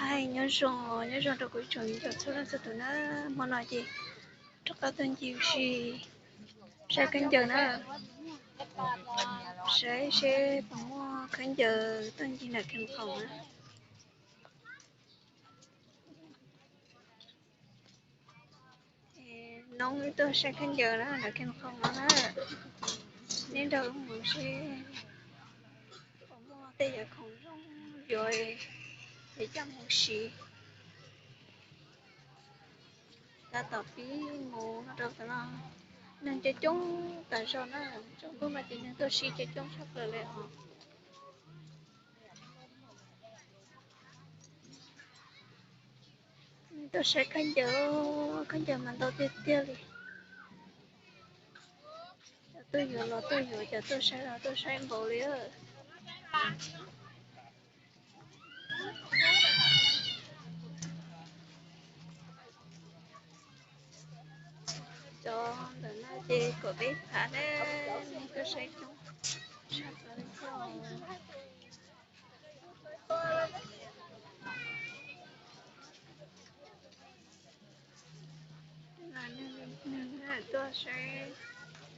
Hais nyob zoo, nyob zoo rau kuv ib tsoom viv ncaus txhua leej txhua tus na. Hmo no ces rov qab tuaj ncig ua si saib khaub ncaws na, saib seb puas muaj khaub ncaws tuaj ncig nram Khej Mus Khoom na. Nov wb tuaj saib khaub ncaws na nram Khej Mus Khoom no na. Neb nrog wb mus seb puas muaj tej yam khoom zoo yuav, yuav coj mus siv. Tab tom pib mus rau tom no, neeg coob coob tas zog na, tsaus ntuj no ces neeg tuaj si coob coob tshaj plaws li os. Tuaj saib khaub ncaws, khaub ncaws mas ntau tiag tiag li. Cov tuaj yuav los tuaj yuav, cov tuaj saib los tuaj saib npaum li. Cov ntawm no ces kaum peb phav na, tuaj saib coob tshaj plaws li thiab. Neeg tuaj saib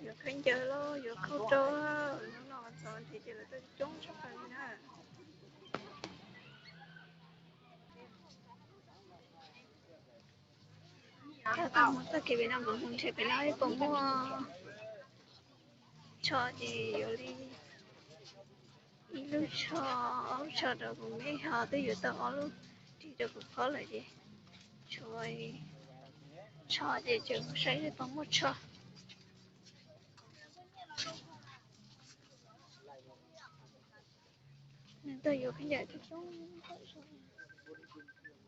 yuav khaub ncaws los yuav khaub rau, hnub no txog nrhiav ces lawv tuaj coob tshaj plaws li na. Tab tom mus txoj kev pem no, mus nrhiav pem no puas muaj tsho ces yuav li ib lub tsho, ob lub tsho rau kuv me, ho twb yuav tau ob lub ris rau kuv phob lawm ces tshuav tsho ces tseem mus saib puas muaj tsho. Neeg tuaj yuav khaub ncaws coob coob,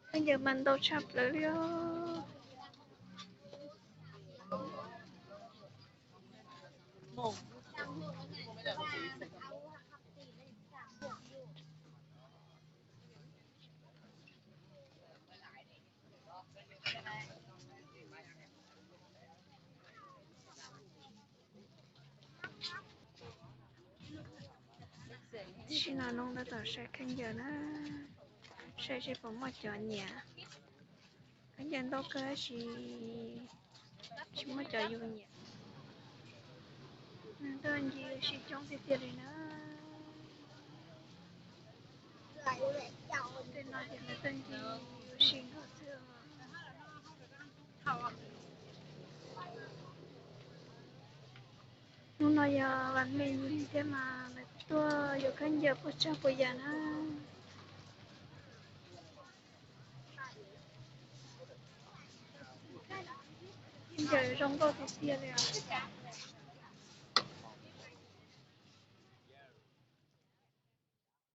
khaub ncaws mas ntau tshaj plaws li os. Tam sim no Noob tab tom saib khaub ncaws na, saib seb puas muaj cov nyiam. Khaub ncaws ntau kawg tab sis tsis muaj cov yus nyiam. Neeg tuaj ncig ua si coob tiag tiag li na. Tej no ces lawv tuaj ncig ua si nkaus xwb. Hnub no yog vas me thiab mas lawv tuaj yuav khaub ncaws puas tsaug puas yam na. Khaub ncaws zoo nkauj tiag tiag li os.